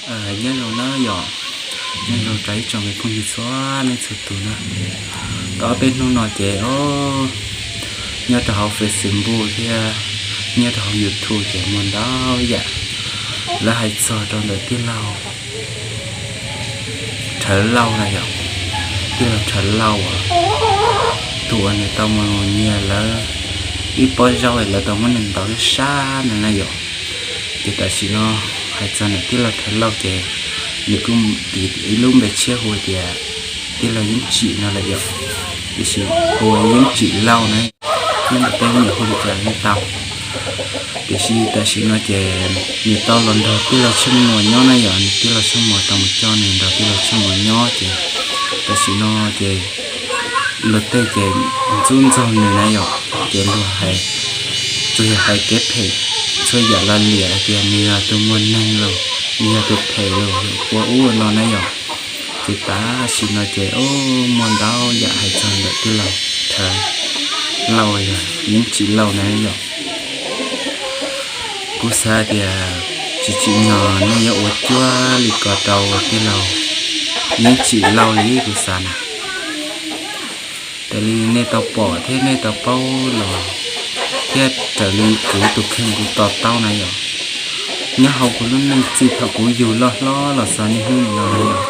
Nyob zoo na yom, nyob zoo rau ib tsoom me phooj ywg txhua leej txhua tus na. Tau ob peb hnub no ces o, nyob rau hauv Facebook thiab nyob rau hauv YouTube ces muaj ntau yam lawv hais txog rau ntawm tij laug Rhawv Lauj na yom. Tij laug Rhawv Lauj as, tus uas nws tau mus nyiag lawv ib pob zaub es lawv tau muab nws ntaus sab sab na na yom. Ces tam sim no hais txog ntawm tij laug Rhawv Lauj ces nws kuj tis ib lub npe tshiab hu tias tij laug Yeeb Tsim no lawm yom. Tiam sis hu Yeeb Tsim Lauj na, nyob ntawm peb nyuam hu li cas yeej tau. Tiam sis tam sim no ces nws tau los nrog tij laug Tsheej Muas nyob na yom, nws tij laug Tsheej Muas tau mus coj nws nrog tij laug Tsheej Muas nyob ces tam sim no ces luag tej ces ntxub ntxaug nws na yom, ces luag hais, tsuas yog hais kev phem txhua yam los liam hais tias nws yog tus muag neeg los, nws yog tus phem los yog ua ub ua no na yom. Ces tam sim no ces o, muaj ntau yam hais txog ntawm tij laug Rhawv Lauj yog Yeeb Tsim Lauj na yom. Kuv xav tias tsis tsim nyog nej yuav ua cuag li ko rau tij laug Yeeb Tsim Lauj li kuv xav na. Raws li nej tau pom thiab nej tau paub los, thiab raws li kuv tus kheej kuv to taub na yom, nyob hauv kuv lub neej txij thaum kuv yug loj hlob los txog niaj hnub no na yom,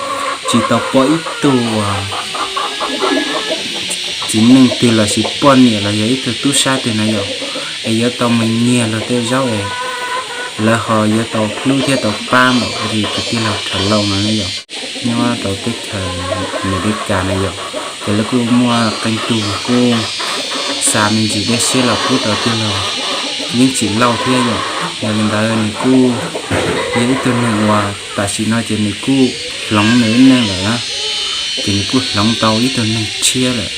tsis tau pom ib tug uas txiv neej twg los sis poj niam los yog ib tug tub sab twg na yom, es yuav tau mus nyiag luag tej zaub es lawv ho yuav tau hlub thiab tau pab npaum li tus tij laug Rhawv Lauj no na yom. Nyob rau teb chaws Amelikas na yom, ces lawv kuj muaj qee tug kuj xa me ntsis dej siab los pub rau tij laug Yeeb Tsim Lauj thiab yom. Yog li ntawd nws kuj yog ib tug neeg uas tam sim no ces nws kuj hloov nws lub neej lawm na, ces nws kuj hloov tau ib tug neeg tshiab lawm,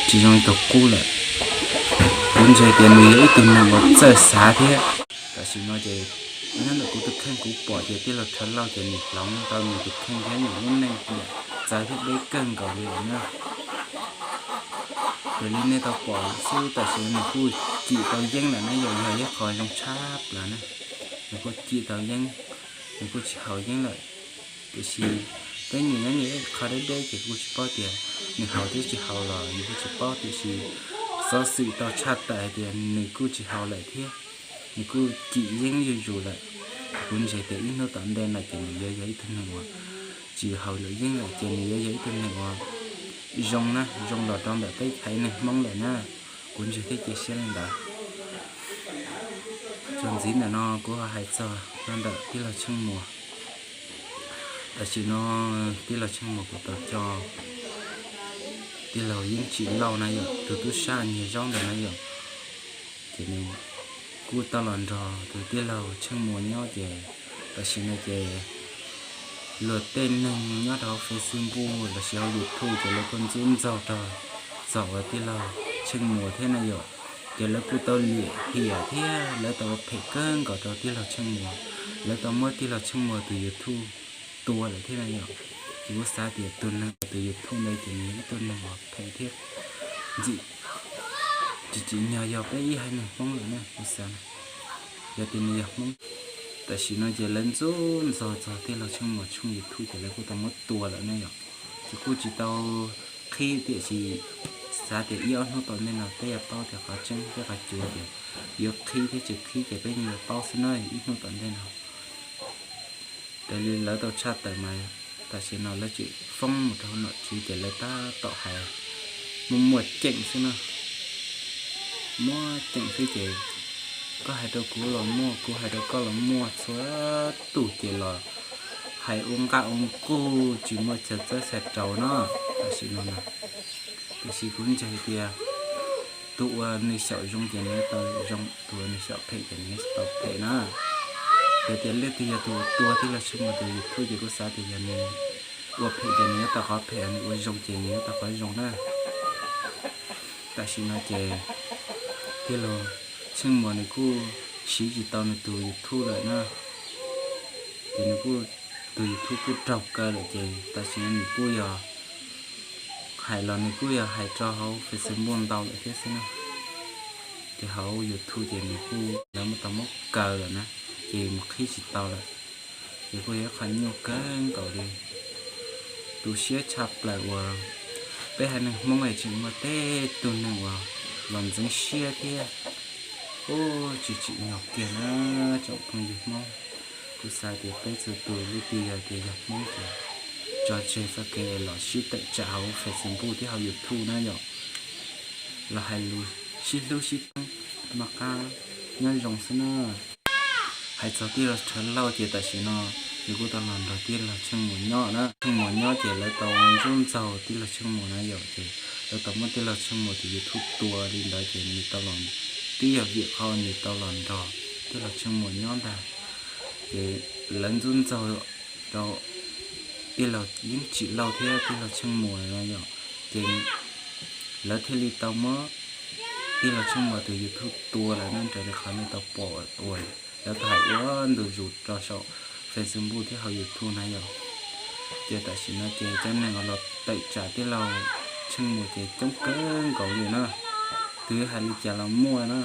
tsis zoo li tus qub lawm. Kuv ntseeg tias nws yog ib tug neeg uas txawj xav thiab. Tam sim no ces nyob ntawm kuv tus kheej kuv pom ces tij laug Rhawv Lauj ces nws hloov tau nws tus kheej thiab nws lub neej txawv thiab deb kawg nkaus li lawm na. Raws li nej tau pom xwb tam sim no nws kuj cim tau yeeb lawm na yom, yog ib qho zoo tshaj plaws na. Nws kuj cim tau yeeb, nws kuj tsis haus yeeb lawm. Tiam sis peb nyiam nyob nyiam qhov deb deb ces kuj tsis paub tias nws haus thiab tsis haus los nws kuj tsis paub, tiam sis xov xwm tau tshaj tawm hais tias nws kuj tsis haus lawm thiab, nws kuj cim yeeb zuj zus lawm. Kuv ntseeg tias ib hnub tom ntej no ces nws yuav yog ib tug neeg uas tsis haus lawm yeeb lawm ces nws yuav yog ib tug neeg uas zoo na, zoo los rau ntawm peb haiv neeg Hmoob lawm na. Kuv ntseeg thiab cia siab li ntawd. Txuas ntxiv ntawm no kuv ho hais txog no ntawm tij laug Tsheej Muas. Tam sim no tij laug Tsheej Muas kuj tau coj tij laug Yeeb Tsim Lauj na yom, tus tub sab nyiag zaub ntawd na yom, ces nws kuj tau los nrog tus tij laug Tsheej Muas nyob ces tam sim no ces luag tej neeg nyob rau hauv Facebook los sis hauv YouTube ces lawv kuj ntxub ntxaug rau txog uas tij laug Tsheej Muas thiab na yom. Ces lawv kuj tau liam hiam thiab lawv tau ua phem kawg nkaus rau tij laug Tsheej Muas, lawv tau muab tij laug Tsheej Muas tus YouTube tua lawm thiab na yom. Ces kuv xav tias tus neeg tus YouTube ntawd ces nws yog ib tug neeg uas phem thiab ntxim tsis tsim nyog yog peb ib haiv neeg Hmoob lawm na kuv xav na. Yog tias nws yog Hmoob, tam sim no ces lawv ntxub ntxaug txog tij laug Tsheej Muas tshooj YouTube ces lawv kuj tau muab tua lawm ne yom. Ces kuj tsis tau qhib tiam sis xav tias ib ob hnub tom ntej no peb yuav paub tias qhov tseeb thiab qhov cuav tias yuav qhib thiab tsis qhib ces peb yeej yuav paub xwb na ib hnub tom ntej no. Raws li lawv tau tshaj tawm mas tam sim no lawv tseem foob mus rau hauv nom tswv ces lawv tab tom hais muaj muaj ceem xwb na. Muaj ceem xwb ces koj hais rau kuv los muaj, kuv hais rau koj los muaj, txhua tus ces los hais ua nqaj ua nqug tsis muaj chaw txawb chaw rau no tam sim no na. Tiam sis kuv ntseeg hais tias tus uas nws xyaum zoo ces nws tau zoo, tus uas nws xyaum phem ces nws tau phem na. Yog tias leej twg yog tus tua tij laug Tsheej Muas tus YouTube ces kuv xav tias yog nws ua phem ces nws yuav tau qhov phem, nws ua zoo ces nws yuav tau qhov zoo na. Tam sim no ces tij laug Tsheej Muas nws kuj siv tsis tau nws tus YouTube lawm na. Ces nws kuj, tus YouTube kuj raug kaw lawm ces tam sim no nws kuj yog hais los nws kuj yog hais rau hauv Facebook ntau lawm thiab xwb na. Ces hauv YouTube ces nws kuj lawv muab tau muab kaw lawm na, ces mus qhib tsis tau lawm. Ces kuj yog ib qho nyuaj kawg nkaus li. Tu siab tshaj plaws uas peb haiv neeg Hmoob es tseem muaj tej tug neeg uas los ntxeev siab thiab ub tsis tsim nyog kiag na tsoom phooj ywg Hmoob. Kuv xav tias peb txhua tus leej twg yog tias yog Hmoob ces tso tseg txoj kev los sib tawm tsam hauv Facebook thiab hauv YouTube na yom, los hais lus sib hlub sib pab noj qab nyob zoo xwb na. Hais txog tij laug Rhawv Lauj ces tam sim no yus kuj tau los nrog tij laug Tsheej Muas nyob na. Tsheej Muas nyob ces lawv tau ntxub ntxaug tij laug Tsheej Muas na yom, ces lawv tau muab tij laug Tsheej Muas tus YouTube tua li ntawd ces nws tau los, twb yog vim qhov nws tau los nrog tij laug Tsheej Muas nyob ntag. Ces lawv ntxub ntxaug rau tij laug Yeeb Tsim Lauj thiab tij laug Tsheej Muas no yom, ces lawv thiaj li tau muab tij laug Tsheej Muas tus YouTube tua lawm na, raws li qhov nej tau pom uas lawv tau hais ua ntu zus rau saum Facebook thiab hauv YouTube na yom. Ces tam sim no ces cov neeg uas los tawm tsam tij laug Tsheej Muas ces coob kawg nkaus li na, twb hais li cas los muaj na.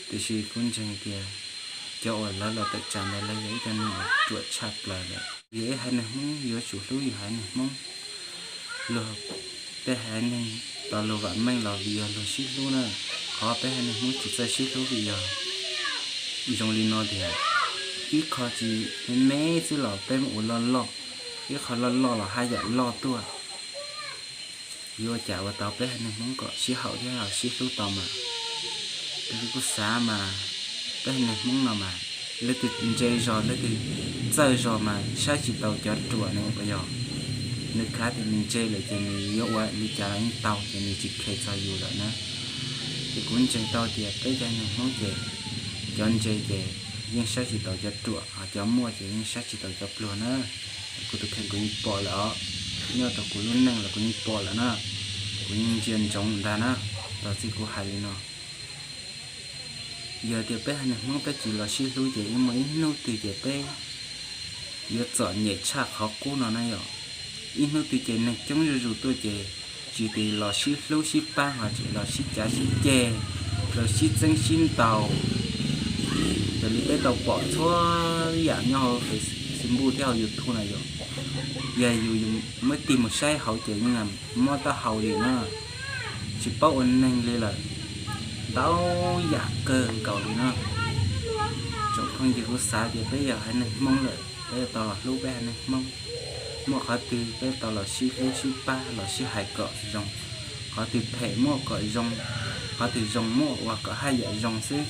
Tiam sis kuv ntseeg tias cov uas lawv los tawm tsam ntawd lawv yog ib cov neeg uas ruam tshaj plaws lawm. Yog ib haiv neeg Hmoob yuav tsum hlub yus haiv neeg Hmoob. Luag, peb haiv neeg tau luag vam meej los vim yog luag sib hlub na. Qhov peb haiv neeg Hmoob tsis txawj sib hlub vim yog zoo li no tiag. Ib qho tsis me me xwb los peb muab ua loj loj, ib qho loj loj los haj yam loj tuaj. Yuav ua cas ua tau peb haiv neeg Hmoob kom sib haum thiab sib hlub tau mas? Kuv kuj xav mas, peb haiv neeg Hmoob no mas, leej twg ntse zog leej twg txawj zog mas saib tsis taus cov ruam ne puas yog? Nws khav tias nws ntse lawm ces nws yuav ua li cas los yeej tau ces nws tsis khe txog yus lawm na. Ces kuv ntseeg tau tias peb cov neeg Hmoob ces cov ntse ces yeej saib tsis taus cov ruam, ho cov muaj ces yeej saib tsis taus cov pluag na. Kuv tus kheej kuv yeej pom lawm os, nyob rau kuv lub neej los kuv yeej pom lawm na, kuv yeej ntsia ntsoov ntag na, tau txij kuv hais li no. Yog tias peb haiv neeg Hmoob peb tsis los sib hlub ces yeej muaj ib hnub twg ces peb yuav txom nyem tshaj qhov qub no na yom. Ib hnub twg ces neeg coob zuj zus tuaj ces tsis tas los sib hlub sib pab ho tseem los sib cav sib ceg, los sib txeeb sib ntaus, raws li peb tau pom txhua yam nyob hauv Facebook thiab hauv YouTube na yom. Yog yus muab tig mus saib hauv ces yeej mob taub hau li na, tsis paub ua neeg li lawm, ntau yam kawg nkaus li na. Tsoom phooj ywg, kuv xav tias peb yog haiv neeg Hmoob lawm peb yuav tau los hlub peb haiv neeg Hmoob. Muaj qhov twg peb tau los sib hlub sib pab los sib hais kom zoo. Qhov twg phem muab kom zoo, qhov twg zoo muab ua kom haj yam zoo xwb,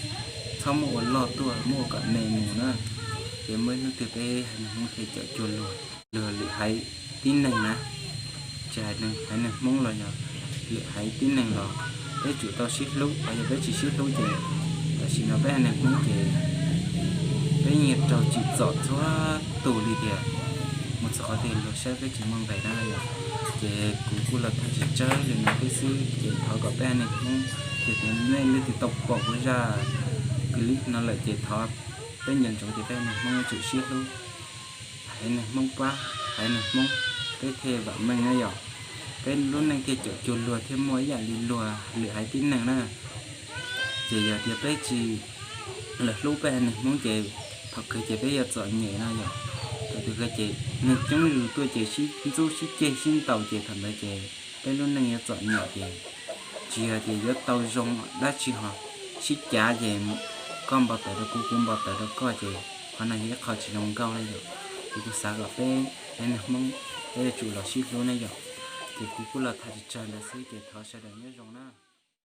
txhob muab ua loj tuaj muab ua kom me mus na. Ces muaj ib hnub twg peb haiv neeg Hmoob thiaj caum cuag luag, luag lwm haiv tib neeg na, tsis hais haiv neeg Hmoob los yog lwm haiv tib neeg los peb tsum tau sib hlub, yog peb tsis sib hlub ces tam sim no peb haiv neeg Hmoob ces peb yeej raug tsim txom txhua tus li tiag, mus txog qhov twg luag saib peb tsis muaj nqis na yom. Ces kuv kuj los tham tsawg tsawg li no thiab xwb ces thov kom peb haiv neeg Hmoob, ces tias nej leej twg tau pom kuv zaj clip no lawm ces thov peb nco ntsoov tias peb haiv neeg Hmoob yuav tsum sib hlub, haiv neeg Hmoob pab haiv neeg Hmoob, peb thiaj vam meej na yom. Peb lub neej thiaj caum cuag luag thiaj muaj ib yam li luag lwm haiv tib neeg na. Ces yog tias peb tsis los hlub peb haiv neeg Hmoob ces thaum kawg ces peb yuav txom nyem no yom. Thaum twg kawg ces neeg coob zuj zus tuaj ces sib ntxub sib ceg sib ntaus ces thaum ntawd ces peb lub neej yuav txom nyem ces tsis yog tias yuav tau zoo dab tsi ho, sib cav ces koj npau taws rau kuv kuv npau taws rau koj ces qhov no yog ib qho tsis zoo nkauj na yom. Ces kuv xav kom peb haiv neeg Hmoob peb yuav tsum los sib hlub na yom. Ces kuv kuj los tham tsawg tsawg ntawd xwb ces thov sawv daws nyob zoo na.